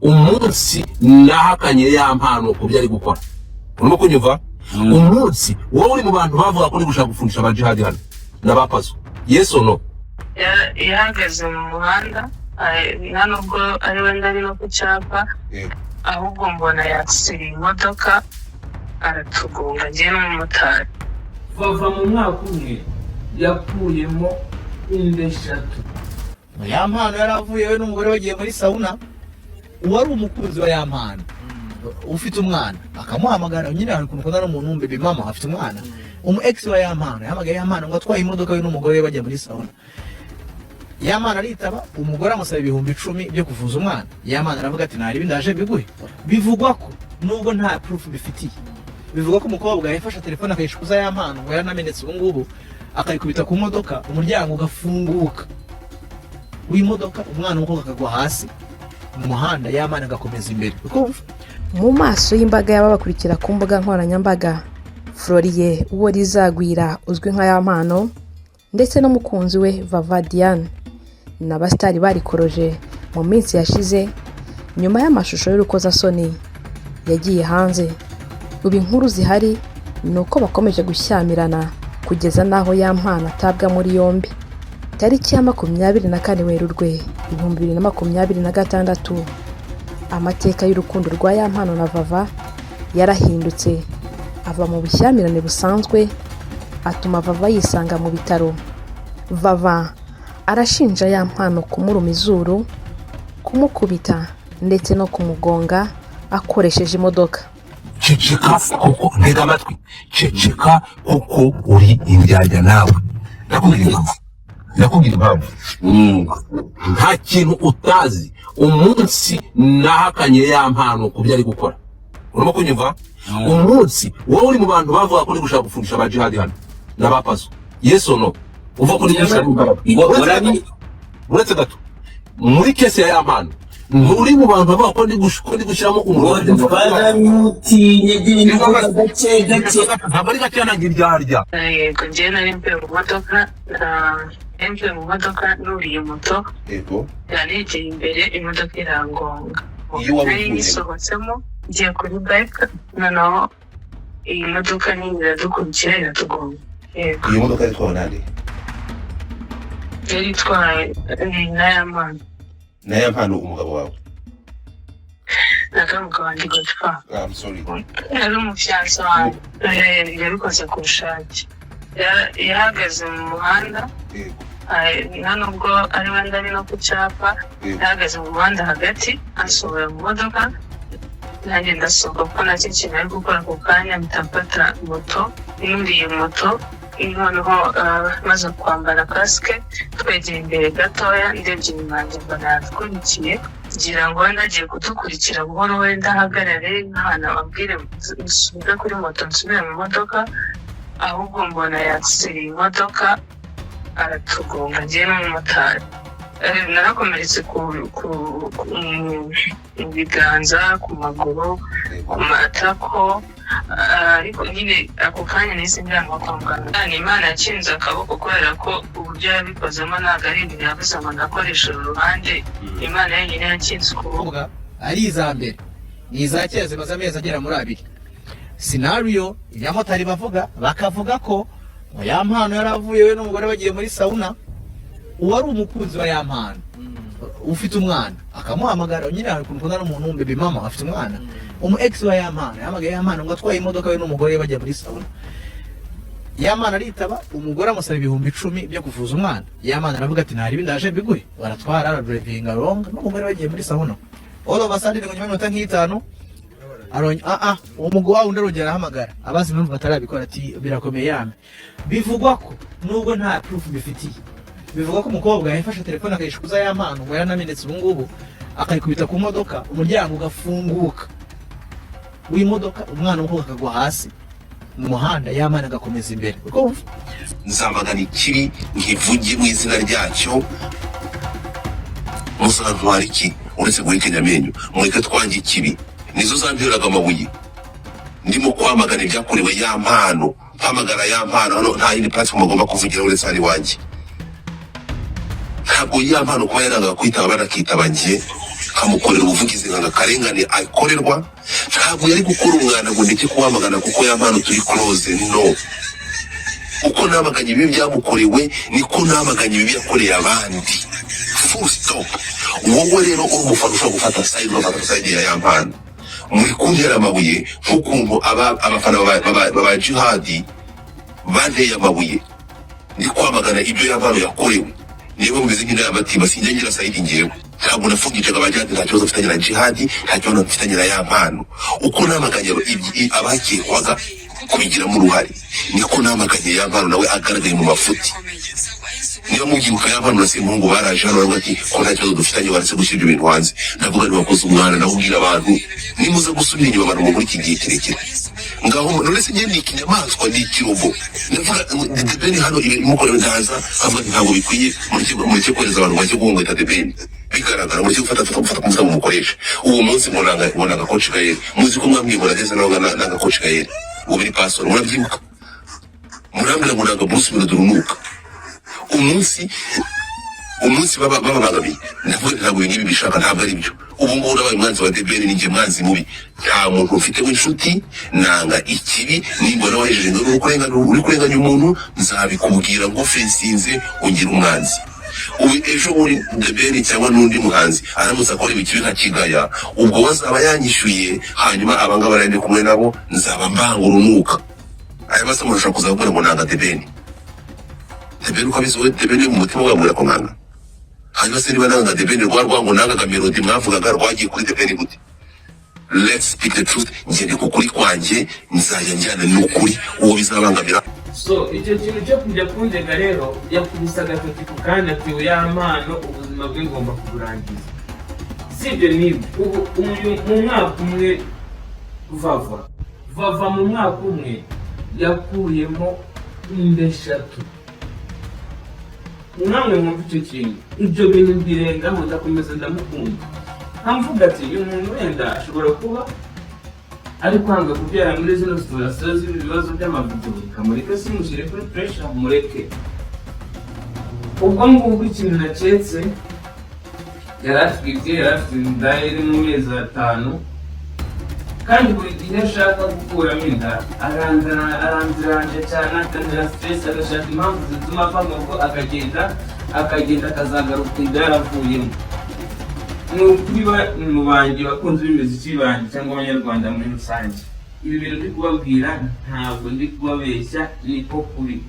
Umunsi nahakanye Ya Mpano ku byo ari gukora, urimo kunyumva? Umunsi wowe uri mu bantu bavuga ko uri gushaka gufundisha aba jihadi hano n'abapazo, yes or no? Yahagaze mu muhanda, nta nubwo ari wenda ari no ku cyapa, ahubwo mbona yakisiriye imodoka aratugonga njye n'umumotari. Bava mu mwaka umwe yakuyemo inda eshatu. Ya Mpano yari avuye we n'umugore bagiye muri sauna. Uwari umukunzi wa Ya Mpano ufite umwana akamuhamagara. Nyine hari ukuntu ukundana n'umuntu wumva baby mama afite umwana. Umu ex wa Ya Mpano yahamagaye Ya Mpano ngo atwaye imodoka we n'umugore we bajya muri sauna. Ya Mpano aritaba, umugore amusaba 10,000 byo kuvuza umwana. Ya Mpano aravuga ati: "Nta ndaje mbiguhe." Bivugwa ko, nubwo nta proof bifitiye, bivugwa ko umukobwa yafashe telefone akayishukuza Ya Mpano, ngo yaranamenetse ubu ngubu, akayikubita ku modoka, umuryango ugafunguka w'imodoka, umwana w'umukobwa akagwa hasi mu muhanda, Ya Mpano agakomeza imbere. Ukumva? Mu maso y'imbaga y'ababakurikira ku mbuga nkoranyambaga, Floriye uwo rizagwira uzwi nka Ya Mpano ndetse n'umukunzi we Vava Diane ni abasitari barikoroje mu minsi yashize nyuma y'amashusho y'urukozasoni yagiye hanze. Ubu inkuru zihari ni uko bakomeje gushyamirana kugeza n'aho Ya Mpano atabwa muri yombi. Tariki ya 24 Werurwe 2026, amateka y'urukundo rwa Ya Mpano na Vava yarahindutse, ava mu bushyamirane busanzwe atuma Vava yisanga mu bitaro. Vava arashinja Ya Mpano kumuruma izuru, kumukubita ndetse no kumugonga akoresheje imodoka. Ceceka kuko ntega amatwi, ceceka kuko uri indyarya nawe. Ndakubwira impamvu, ndakubwira impamvu. Nta kintu utazi. Umunsi nahakanye Ya Mpano ku byo ari gukora, urimo kunyumva? Umunsi wowe uri mu bantu bavuga ko uri gushaka gufundisha aba jihadi hano n'abapazo, yes or no? Uva kuri gushaka imbaraga. Uretse gato, muri case ya Ya Mpano, nturi mu bantu bavuga ko ndi gushyiramo umuriro. Twaramutinye, genda uvuga gake gake. Ntabwo ari gake, ntabwo iryarya. Yego, njyewe nari mvuye mu modoka, nari mvuye mu modoka nuriye moto. Yanegeye imbere, imodoka irangonga. Iyo waba Nari uvuyemo? nyisohotsemo ngiye kuri bike, noneho iyi modoka nini iradukurikira iratugonga, yego. Iyo modoka yitwawe nande? Yari itwaye na Ya Mpano. Na Ya Mpano umugabo wawe? Nagaruka wanjye Godfa. I'm sorry. Yari umufiancé wanjye. Yabikoze ku bushake. Yahagaze mu muhanda, nta nubwo ari wenda ari no ku cyapa. Yahagaze mu muhanda hagati, ansohora mu modoka, nanjye ndasohoka kuko nacyo kintu ari gukora. Ako kanya mpita mfata moto, nuriye moto, noneho maze kwambara kasike, twegeye imbere gatoya, ndebye inyuma yanjye mbona yadukurikiye, ngira ngo wenda agiye kudukurikira buhoro, wenda ahagarare nk'ahantu ababwire nsubire kuri moto, nsubire mu modoka, ahubwo mbona yakisiriye imodoka aratugonga njye n'umumotari. Narakomeretse mu biganza, ku maguru, ku matako, ariko nyine ako kanya nahise njyanwa kwa muganga. Ni Imana yakinze akaboko, kubera ko uburyo yabikozemo ntabwo ari ibintu yavuze ngo ndakoresha uru ruhande. Imana yonyine yakinze ukuboko. Kuvuga ari iza mbere ni iza kera, zimaze amezi agera muri 2. Scenario abamotari bavuga, bakavuga ko ngo Ya Mpano yari avuye we n'umugore bagiye muri sauna. Uwari umukunzi wa Ya Mpano ufite umwana akamuhamagara. Nyine hari ukuntu ukundana n'umuntu wumva baby mama afite umwana. Umu ex wa Ya Mpano yahamagaye Ya Mpano ngo atwaye imodoka we n'umugore we bajya muri sauna. Ya Mpano aritaba, umugore amusaba 10,000 byo kuvuza umwana. Ya Mpano aravuga ati: "Ntari ndaje mbiguhe." Baratwara, aradrivinga wrong n'umugore bagiye muri sauna. All of a sudden, ngo nyuma y'iminota nk'itanu, ah ah, uwo mugabo wa wundi arongera arahamagara, abazi impamvu batarabikora, ati: "Birakomeye yame." Bivugwa ko, nubwo nta proof bifitiye, bivugwa ko umukobwa yafashe telefone akayishukuza Ya Mpano, ngo yaranamenetse ubu ngubu, akayikubita ku modoka, umuryango ugafunguka w'imodoka, umwana w'umukobwa akagwa hasi mu muhanda, Ya Mpano agakomeza imbere. Ukumva? Nzamagana ikibi nkivuge mu izina ryacyo. Muzantwara iki uretse guhekenya amenyo? Mureke twange ikibi. Nizo zanteraga amabuye ndimo kwamagana ibyakorewe Ya Mpano, mpamagara Ya Mpano. Hano nta yindi platform agomba kuvugira uretse hano iwanjye. Ntabwo Ya Mpano kuba yarangaga kwitaba, banakitaba njye. Nkamukorera ubuvugizi, nkanga akarengane akorerwa. Ntabwo yari gukora umwanda ngo ndeke kuwamagana kuko Yampano turi close. No uko namaganye ibibi byamukorewe, niko namaganye ibibi yakoreye abandi, full stop. Wowe rero uri umufana, ushobora gufata side, ugafata side ya Yampano, muri kuntera amabuye nk'ukuntu abafana ba Jihadi banteye amabuye ndi kwamagana ibyo Yampano yakorewe. Niba mumeze nk'indabatima, sinjya ngira side. Ngewe ntabwo nafungije aba Jihadi, nta kibazo mfitanye na Jihadi, nta kibazo mfitanye na Yampano. Uko namaganye abakekwaga kubigiramo uruhare, niko namaganye Yampano nawe agaragaye mu mafuti. Niba mubyibuka, Yampano na Semuhungu baraje hano baravuga ati: "Ko nta kibazo dufitanye, waretse gushyira ibyo bintu hanze?" Ndavuga ntiwakoze umwana nawe ubwira abantu nimuza gusubira inyuma, abantu muri iki gihe kirekire ngaho. None se njye ni ikinyamaswa, ni ikirobo? Ndavuga The Ben hano ibimukorewe, ndaza nkavuga nti ntabwo bikwiye, mureke kohereza abantu bajye guhungeta The Ben bigaragara, mureke gufata ku musamu mukoresha uwo munsi ngo nanga Coach Gael. Muzi ko mwambwiye ngo nageze nawe nanga Coach Gael, ubu biri pastor, murabyibuka? Murambwira ngo nanga Bruce Melody urunuka. Umunsi bababangamiye, ndavuga nti ntabwo ibi ngibi bishaka, ntabwo ari byo. Ubu ngubu nabaye umwanzi wa The Ben, ni njye mwanzi mubi, nta muntu mfite w'inshuti. Nanga ikibi. Nimbona wahejeje ngo uri kurenganya umuntu, nzabikubwira ngo fesinze ungira umwanzi. Ubu ejo bundi The Ben cyangwa n'undi muhanzi aramutse akora ikibi nkakigaya, ubwo we azaba yanyishyuye, hanyuma abangaba nari ndi kumwe nabo nzaba mbanga urunuka. Aya masaha umuntu ashobora kuzababwira ngo nanga The Ben. The Ben uko abizi we, The Ben mu mutima we yambwira ko mwanga. Hanyuma se niba nanga The Ben, rwa rwango nangaga Melody mwavugaga rwagiye kuri The Ben gute? Let's speak the truth. Ngende ku kuri kwanjye, nzajya njyana n'ukuri, uwo bizabangamira. So icyo kintu cyo kujya kundega rero, yakubise agatoki ku kandi ati: "Yampano ubuzima bwe ngomba kuburangiza." Si ibyo n'ibyo, ubu mu mwaka umwe Vava mu mwaka umwe yakuyemo inda eshatu. Namwe mwumva icyo kintu. Ibyo bintu mbirengaho, ndakomeza ndamukunda, nkamvuga ati uyu muntu wenda ashobora kuba ari kwanga kubyara muri zino situation z'ibi bibazo by'amavideo, reka mureke, simushyire kuri pressure, mureke. Ubwo ngubwo ikintu naketse, yari atwite, yari afite inda iri mu mezi 5, kandi buri gihe ashaka gukuramo inda aranziranje cyane, akanira stress, agashaka impamvu zituma ava mu rugo, akagenda akazagaruka inda yaravuyemo. Ni ukuri mu banjye, bakunzi b'imiziki banjye cyangwa abanyarwanda muri rusange, ibi bintu ndi kubabwira ntabwo ndi kubabeshya, niko kuri.